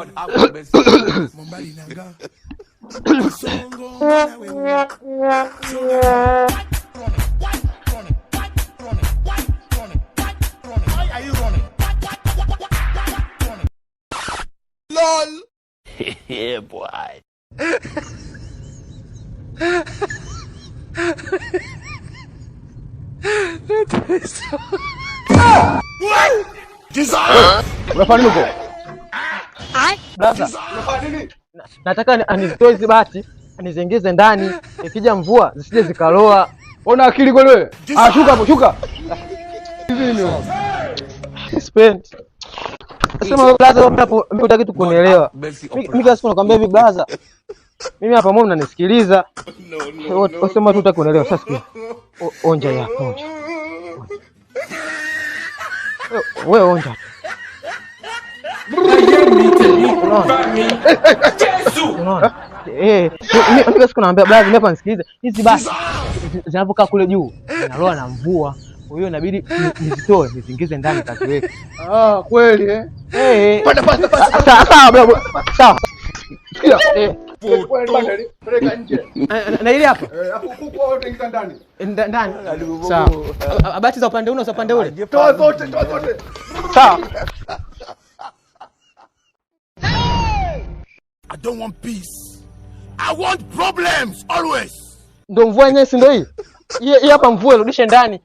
God have mercy. Mobali na nga songo na wewe songa. Why are you running? LOL. Yeah, boy. Unafanya nini huko? Blaza, nataka anizitoe hizi bati aniziingize ndani, ikija mvua zisije zikaloa. Una akili kweli wewe? Ah, shuka hapo, shuka. Hivi nini wewe? Sipendi. Sema wewe blaza, wewe hapo mimi hutaki tu kunielewa. Mercy Mimi upon kila siku nakwambia hivi blaza. Mimi hapa mbona mnanisikiliza? No, Sema tu hutaki kunielewa. Sasa sikia. Onja ya, onja. Wewe onja. Unaona? Eh, mimi kila siku naambia blaza, mimi hapa nisikilize. Hizi basi zinavyokaa kule juu zinaloa na mvua. Kwa hiyo inabidi nizitoe niziingize ndani kaziweke. Ah, kweli eh? Eh. Panda, panda, panda. Sawa sawa bro. Sawa. Sikia. Eh. Peleka nje. Na ile hapa. Eh, afu kuku wote ingiza ndani. Ndani. Sawa. Abati za upande ule za upande ule. Toa zote, toa zote. Sawa. I don't want peace. I want problems always. Ndio mvua yenyewe si ndio hii? Hii hapa mvua irudishe ndani.